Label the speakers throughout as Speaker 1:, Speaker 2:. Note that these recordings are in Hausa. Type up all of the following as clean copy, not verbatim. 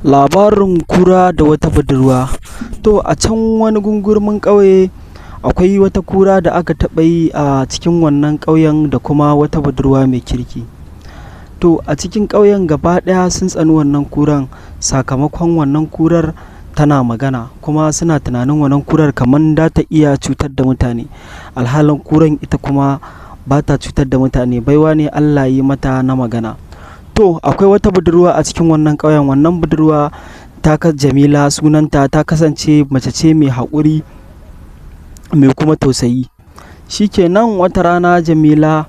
Speaker 1: Labarin kura da wata budurwa. To a can wani gungurmin ƙauye akwai wata kura da aka taɓa yi a cikin wannan ƙauyen da kuma wata budurwa mai kirki. To a cikin ƙauyen gaba ɗaya sun tsani wannan kuran sakamakon wannan kurar tana magana, kuma suna tunanin wannan kurar kamar za ta iya cutar da mutane. Alhalin kuran ita kuma ba ta cutar da mutane, baiwa ne Allah yi mata na magana. To akwai wata budurwa a cikin wannan ƙauyen. Wannan budurwa ta Jamila sunanta, ta kasance mace ce mai haƙuri mai kuma tausayi. Shikenan, wata rana Jamila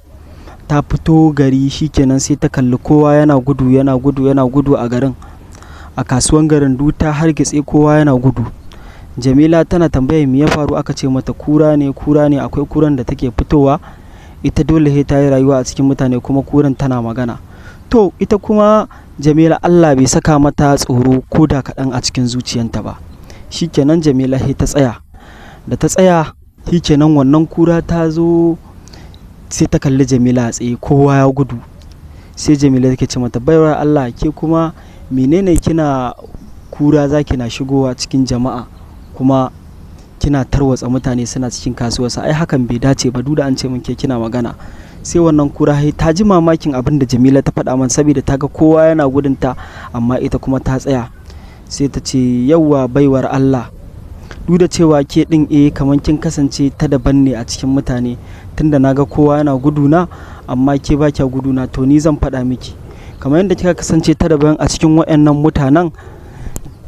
Speaker 1: ta fito gari, shikenan sai ta kalli kowa yana gudu, yana gudu, yana gudu a garin. A kasuwan garin duk ta hargitse, kowa yana gudu. Jamila tana tambayar me ya faru, aka ce mata kura ne, kura ne, akwai kuran da take fitowa, ita dole sai ta yi rayuwa a cikin mutane, kuma kuran tana magana. To ita kuma Jamila Allah bai saka mata tsoro ko da kaɗan a cikin zuciyanta ba. Shikenan, Jamila sai ta tsaya. Da ta tsaya, shikenan wannan kura ta zo, sai ta kalli Jamila a tsaye, kowa ya gudu. Sai Jamila take ce mata, "Baiwar Allah, ke kuma menene kina kura za kina shigowa cikin jama'a kuma kina tarwatsa mutane suna cikin kasuwarsu? Ai hakan bai dace ba, duk da an ce min ke kina magana." Sai wannan kura ta ji mamakin abin da Jamila ta faɗa man, saboda ta ga kowa yana gudunta amma ita kuma ta tsaya. Sai ta ce, "Yauwa baiwar Allah, duk da cewa ke ɗin kamar kin kasance ta daban ne a cikin mutane, tunda na ga kowa yana guduna amma ke ba kya guduna, to ni zan faɗa miki, kamar yadda kika kasance ta daban a cikin waɗannan mutanen,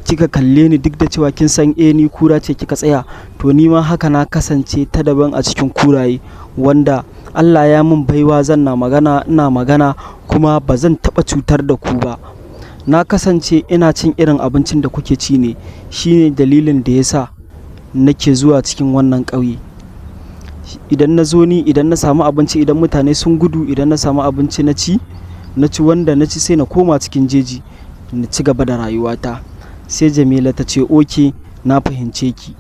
Speaker 1: kika kalle ni duk da cewa kin san ni kura ce, kika tsaya, to ni ma haka na kasance ta daban a cikin kuraye, wanda Allah ya min baiwa zan na magana, ina magana kuma ba zan taɓa cutar da ku ba. Na kasance ina cin irin abincin da kuke ci ne, shine dalilin da ya sa nake zuwa cikin wannan ƙauye. Idan na zo ni, idan na samu abinci, idan mutane sun gudu, idan na samu abinci na ci, na ci wanda na ci, sai na koma cikin jeji na ci gaba da rayuwata." Sai Jamila ta ce, "Okay, na fahimce ki.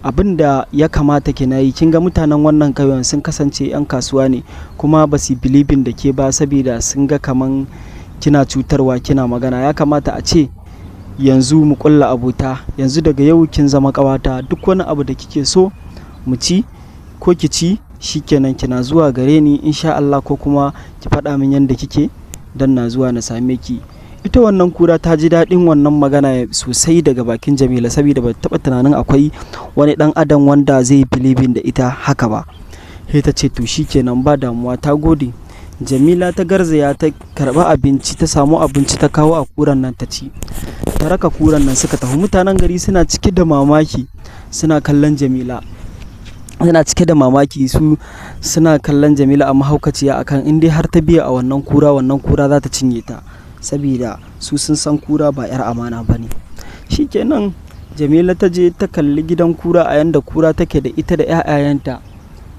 Speaker 1: Abin da ya kamata ki na yi, kin ga mutanen wannan ƙauyen sun kasance 'yan kasuwa ne, kuma ba su believing da ke ba saboda sun ga kaman kina cutarwa, kina magana. Ya kamata a ce yanzu mu ƙulla abota. Yanzu daga yau kin zama ƙawata. Duk wani abu da kike so mu ci ko ki ci, shikenan kina zuwa gare ni insha Allah, ko kuma ki faɗa min yanda kike don na zuwa na same ki." Ita wannan kura ta ji daɗin wannan magana sosai daga bakin Jamila, saboda ba ta taɓa tunanin akwai wani ɗan adam wanda zai believing da ita haka ba. Sai ta ce, "To shikenan, ba damuwa, ta gode." Jamila ta garzaya ta karɓi abinci, ta samu abinci ta kawo a kuran nan ta ci. Ta raka kuran nan suka tafi. Mutanen gari suna cike da mamaki suna kallon Jamila. Suna cike da mamaki, su suna kallon Jamila a mahaukaciya akan in dai har ta biya a wannan kura, wannan kura za ta cinye ta. Saboda su sun san kura ba 'yar amana ba ne. Shikenan Jamila ta je ta kalli gidan kura a yanda kura take da ita da 'ya'yayanta,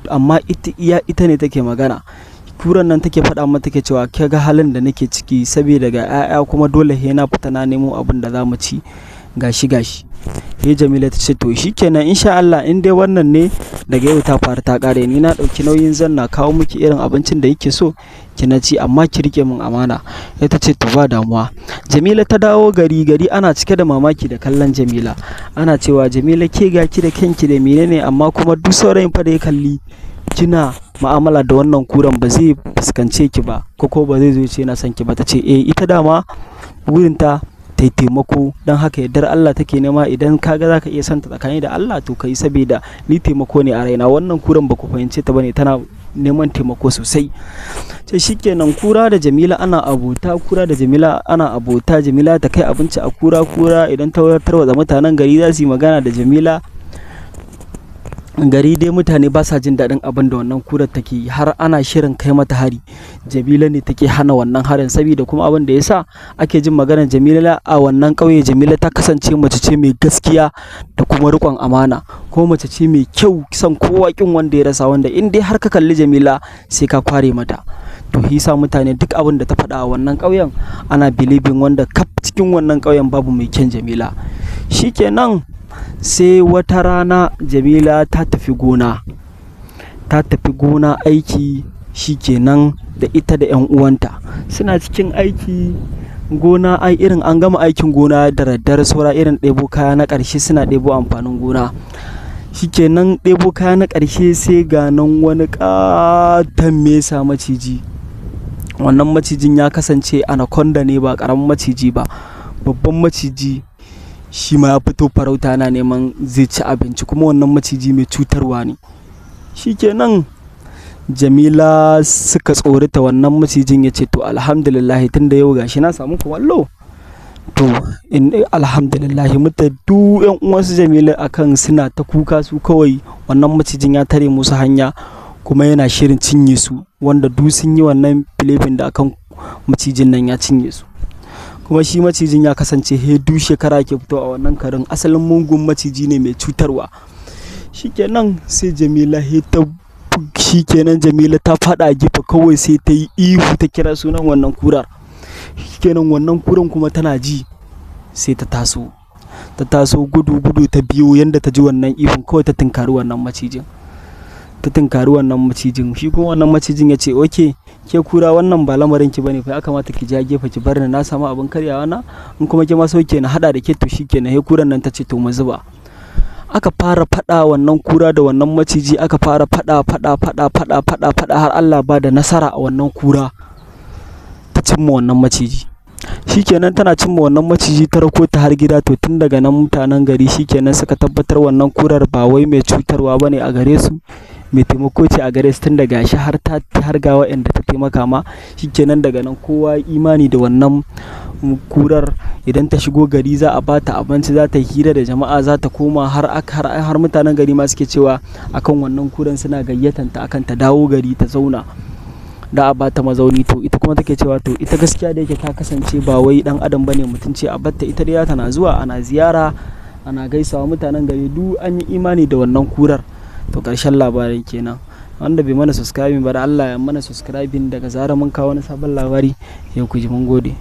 Speaker 1: amma ita iya ita ne take magana. Kuran nan take faɗa mata, take cewa, "Ke ga halin da nake ciki saboda ga 'ya'ya, kuma dole sai na fita na nemo abin da za mu ci, gashi gashi." Sai Jamila ta ce, "To shikenan, insha Allah in dai wannan ne, daga yau ta faru ta ƙare. Ni na ɗauki nauyin zan na kawo miki irin abincin da yake so ki na ci, amma ki riƙe min amana." Sai ta ce, "To ba damuwa." Jamila ta dawo gari. Gari ana cike da mamaki da kallon Jamila. Ana cewa, "Jamila, ke ga ki da kanki da menene, amma kuma duk saurayin fa da ya kalli kina mu'amala da wannan kuran ba zai fuskance ki ba, ko ba zai zo ya ce yana son ki ba." Ta ce eh, ita dama burinta ta yi taimako, don haka yardar Allah take nema. Idan ka ga za ka iya son ta tsakani da Allah, to ka yi, saboda ni taimako ne a raina. Wannan kuran ba ku fahimce ta ba ne, tana neman taimako sosai. Sai shikenan kura da Jamila ana abota, kura da Jamila ana abota. Jamila ta kai abinci a kura, kura idan ta tarwatsa mutanen gari za su yi magana da Jamila. Gari dai mutane ba sa jin daɗin abin da wannan kurar take yi, har ana shirin kai mata hari. Jamila ne take hana wannan harin, saboda kuma abin da ya sa ake jin maganar Jamila a wannan ƙauye, Jamila ta kasance mace ce mai gaskiya da kuma riƙon amana, kuma mace ce mai kyau, son kowa ƙin wanda ya rasa, wanda in dai har ka kalli Jamila sai ka kware mata. To shi sa mutane duk abin da ta faɗa a wannan ƙauyen ana believing, wanda kaf cikin wannan ƙauyen babu mai kyan Jamila. Shikenan, sai wata rana Jamila ta tafi gona, ta tafi gona aiki. Shikenan da ita da 'yan uwanta suna cikin aiki. Gona ai irin an gama aikin gona da daddare, saura irin ɗebo kaya na ƙarshe, suna ɗebo amfanin gona. Shikenan, ɗebo kaya na ƙarshe, sai ga nan wani ƙaton mesa maciji. Wannan macijin ya kasance anaconda ne, ba ƙaramin maciji ba, babban maciji. Shi ma ya fito farauta, yana neman zai ci abinci, kuma wannan maciji mai cutarwa ne. Shikenan, Jamila suka tsorata. Wannan macijin ya ce, "To, alhamdulillah, tunda yau gashi na samu kumallo, to in alhamdulillah." Muta duk yan uwansu Jamila akan suna ta kuka, su kawai wannan macijin ya tare musu hanya kuma yana shirin cinye su, wanda duk sun yi wannan filifin da akan macijin nan ya cinye su. Kuma shi macijin ya kasance he duk shekara ke fito a wannan karin. Asalin mugun maciji ne mai cutarwa. Shikenan, sai Jamila he ta shikenan, Jamila ta fada a gefe kawai, sai ta yi ihu, ta kira sunan wannan kurar. Shikenan, wannan kuran kuma tana ji, sai ta taso, ta taso gudu gudu, ta biyo yanda ta ji wannan ihun. Kawai ta tunkari wannan macijin, ta tunkari wannan macijin. Shi kuma wannan macijin ya ce, "Okay, ke kura, wannan ba lamarin ki bane fa. Ya kamata ki ja gefe ki bar ni, na samu abin karyawa na. In kuma ke ma sauke na hada da ke, to shikenan." He kuran nan ta ce, "To, mu zuba." Aka fara fada, wannan kura da wannan maciji. Aka fara fada, fada, fada, fada, fada, fada, har Allah ba da nasara a wannan kura ta cimma wannan maciji. Shikenan, tana cimma wannan maciji, ta rako ta har gida. To, tun daga nan mutanen gari shikenan suka tabbatar wannan kurar ba wai mai cutarwa bane a gare su, mai taimako ce a gare su, tun daga shi har ta har ga waɗanda ta taimaka ma. Shikenan, daga nan kowa imani da wannan kurar. Idan ta shigo gari, za a bata abinci, za ta hira da jama'a, za ta koma. Har mutanen gari ma suke cewa akan wannan kuran suna gayyatan ta akan ta dawo gari ta zauna, da a bata mazauni. To, ita kuma take cewa, to, ita gaskiya da yake ta kasance ba wai dan adam bane, mutum ce, a batta ita dai, tana zuwa ana ziyara, ana gaisawa. Mutanen gari duk an yi imani da wannan kurar. To, ƙarshen labarin kenan. Wanda bai mana subscribing ba, da Allah ya mana subscribing. Daga zarar mun kawo wani sabon labari, yau ku ji. Mun gode.